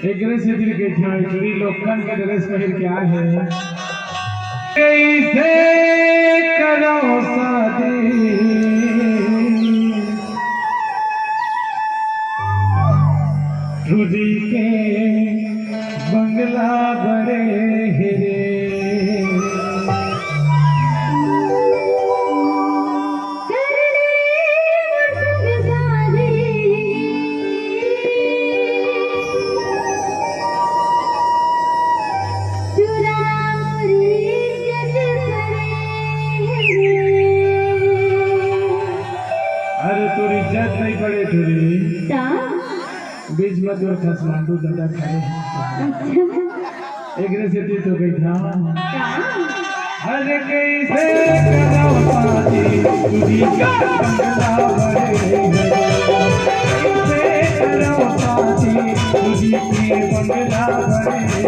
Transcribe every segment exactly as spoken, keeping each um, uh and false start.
एकरे सेती कहिथे, टुरी लोकन के ड्रेस पहिर के आए हे। कइसे करव शादी टुरी के बंगला बड़े हे रे। अरे तोर इज्जत नहीं पड़े टुरी। का? बीच में तोर खसमांडू दादा खड़े हे। अच्छा। एकरे सेती तो कहिथंव। का? अरे कइसे करव शादी टुरी के बंगला बड़े हे। कइसे करव शादी टुरी के बंगला बड़े हे।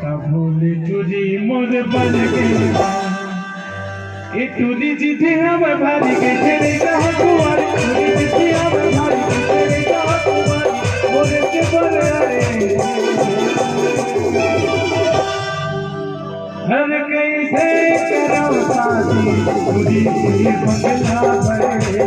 तब बोले टुरी मोर बन गई। ए टुरी जी थे हम भारी के तेरे कहा कुआरी, टुरी जी थे हम भारी के तेरे कहा कुआरी, बोले के बोले रे। हर कइसे करव शादी टुरी के बंगला बड़े।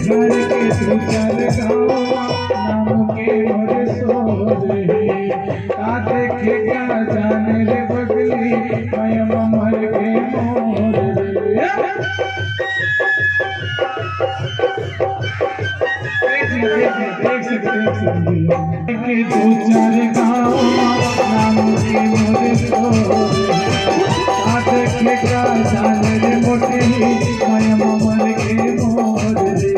घर के दू चार गाँव नाम के मोर सोर हे। का देखे का जाने रे बगली, मैं ममर के मोर रे। एक सेकंड, एक सेकंड, एक सेकंड, एक सेकंड। के दू चार गाँव नाम के मोर सोर। का देखे का जाने रे मोटही, मैं ममर के मोर रे।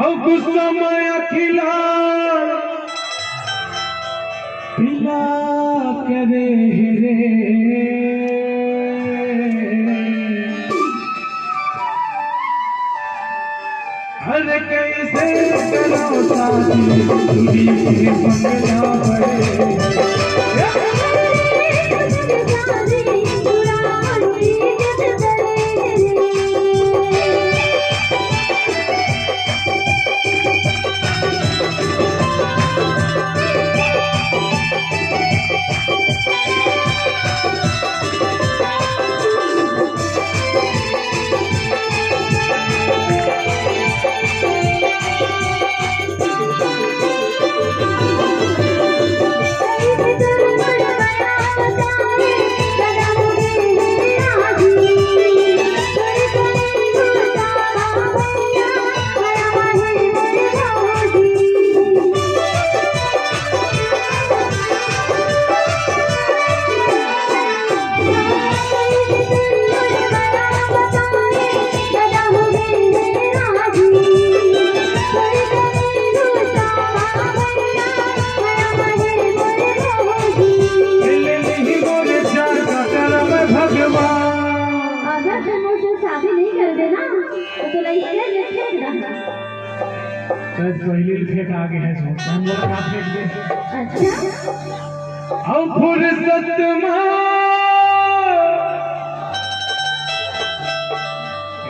अउ गुस्सा माया खिला पीला करे हे रे। हर कइसे करव शादी टुरी के बंगला बड़े। अगर तुम मुझसे शादी नहीं करते ना, तो तोला ये फेंक देना। शायद पहले ही फेंक आ गए हैं, सोच हम लोग का फेंक दे। अच्छा। अब फुर्सत में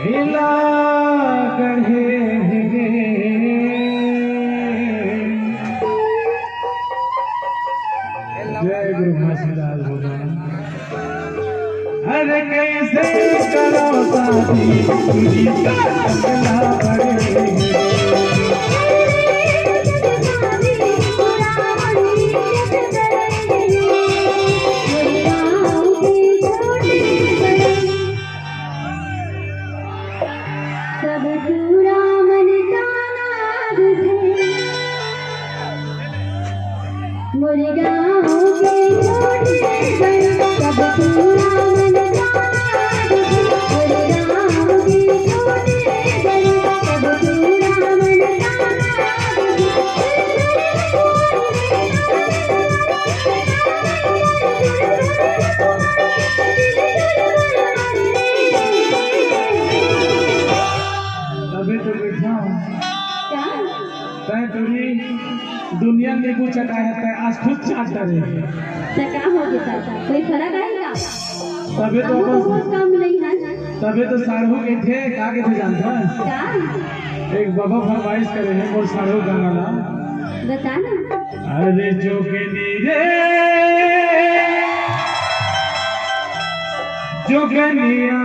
हिला गढ़े रे। जय गुरु घासीदास भगवान। सब टूरा मन ताना दुधे, मोर गाँव के छोटे बड़े, सब टूरा मन ताना दुधे, मोर गाँव के छोटे बड़े, सब टूरा मन ताना दुधे। तभी तो बैठा हूँ। का? तैं टूरी दुनिया नींबू चटाए हे, तैं आज खुद चाट डरे। त का हो गे? कोई फरक आही का? तभी तो हम बस बहुत कम नहीं है। तभी तो साढ़ू कहिथे, का कहिथे जानत हस? का? एक बाबा फरमाइश करे हे मोर साढ़ू गाना ला। बता ना। अरे जोगनी रे, जोगनिया।